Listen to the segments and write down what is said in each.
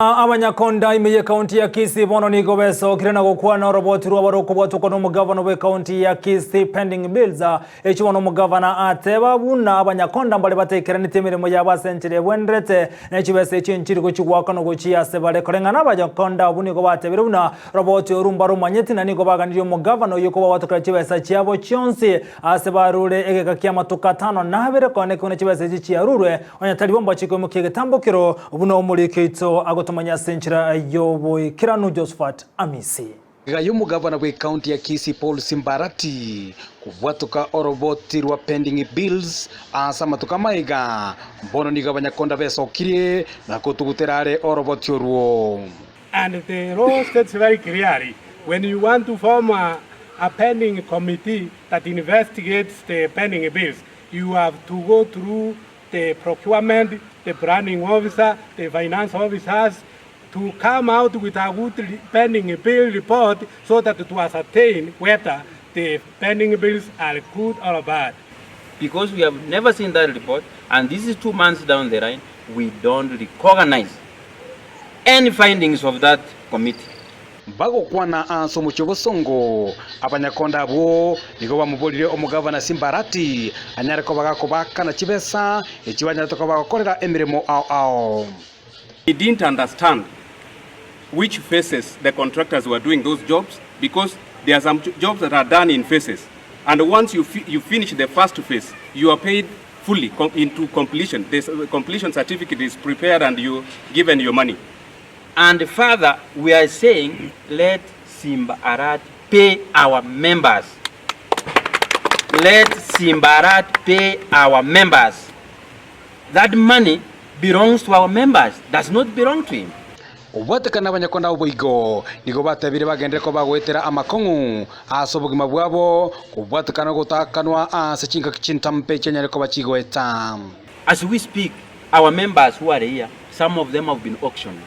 Abanyakonda ime y'ekaunti ya Kisii bono nigo besokire na gokwana oroboti rwabo rokobwatokwa nomogavana bw'ekaunti ya Kisii pending bills echio bono omogavana ateba buna abanyakonda mbare bateikeraneti emeremo yabo ase enchera ebwenerete ne chibesa echio enchiri gochia goakanwa gochia ase bare. Koreng'ana abanyakonda abwo nigo batebire buna roboti oru mbaromanyeti na nigo baganirie omogavana oyio kobawatokera chibesa chiabo chionsi ase barure egeka ki'amatuko atano na abere koonekigwa buna chibesa echi chiarurwe Onye tari bo mbachie koimokia egetambokero, buna omoriki oito agotomanya ase enchera y'oboikeranu Josephat Amisi. Iga y'omogavana bw'ecounty ya Kisii Paul Simbarati kobwatoka oroboti rwa pending bills ase amatuko amaiga, bono nigo abanyakonda besokirie na kotugutera are oroboti orwo. And the law states very clearly when you want to form a, a pending committee that investigates the pending bills, you have to go through the procurement, the planning officer, the finance officers to come out with a good pending bill report so that to ascertain whether the pending bills are good or bad. Because we have never seen that report and this is 2 months down the line, we don't recognize any findings of that committee. Bagokwana ase omochie o bosongo, abanyakonda abwo nigo bamoborire omogavana Simbarati anyare koba gakobakana chibesa echi banyarete koba bagokorera emeremo ao ao. He didn't understand which phases the contractors were doing those jobs because there are some jobs that are done in phases. And once you finish the first phase, you are paid fully into completion. This completion certificate is prepared and you given your money. And further, we are saying let Simba Arati pay our members. Let Simba Arati pay our members. That money belongs to our members, does not belong to him. Obwatekana abanyakonda oboigo nigo batebire bagendere ko bagoetera amakong'u ase obogima bwabo kobwatekana gotakanwa ase chingaki chintambe chianyare koba chigoeta. As we speak, our members who are here, some of them have been auctioned.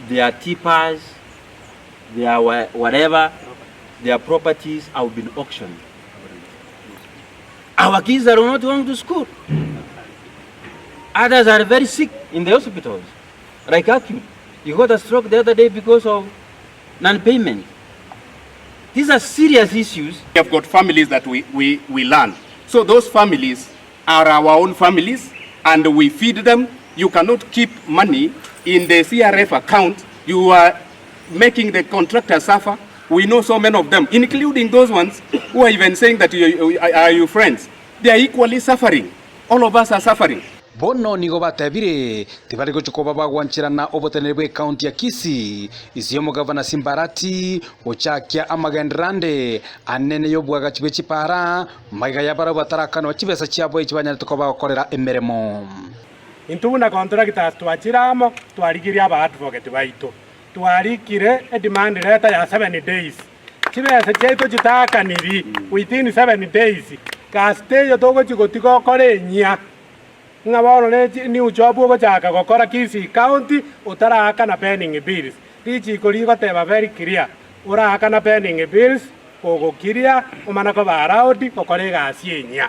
Their tippers, their whatever, their properties have been auctioned. Our kids are not going to school. Others are very sick in the hospitals, like acute. You got a stroke the other day because of non-payment. These are serious issues. We have got families that we learn. So those families are our own families and we feed them. You cannot keep money in the CRF account. You are making the contractor suffer. We know so many of them, including those ones who are even saying that you are your friends. They are equally suffering. All of us are suffering. Bono nigo batebire tibari gochia koba bagwancherana oboteneri bwa ekaunti ya Kisii ase omogavana Simbarati gochakia amagenderande anene y'obwagachi bwe chipara maiga yabarabwo batarakanwa chibesa chiabo echi banyarete koba bagokorera emeremo. Intwe buna contractors twachire amo twarigirie aba advocate baito twarikire edemand letter ya 7 days chibesa chiaito chitakaniri within 7 days gasi eyo togochi gotiga okora enyia ng'a bono ne new job ogochaka gokora Kisii County otaraakana pending bills richiko rigoteba very clear oraakana pending bills kogokiria omana koba allowed gokora egasi enyia.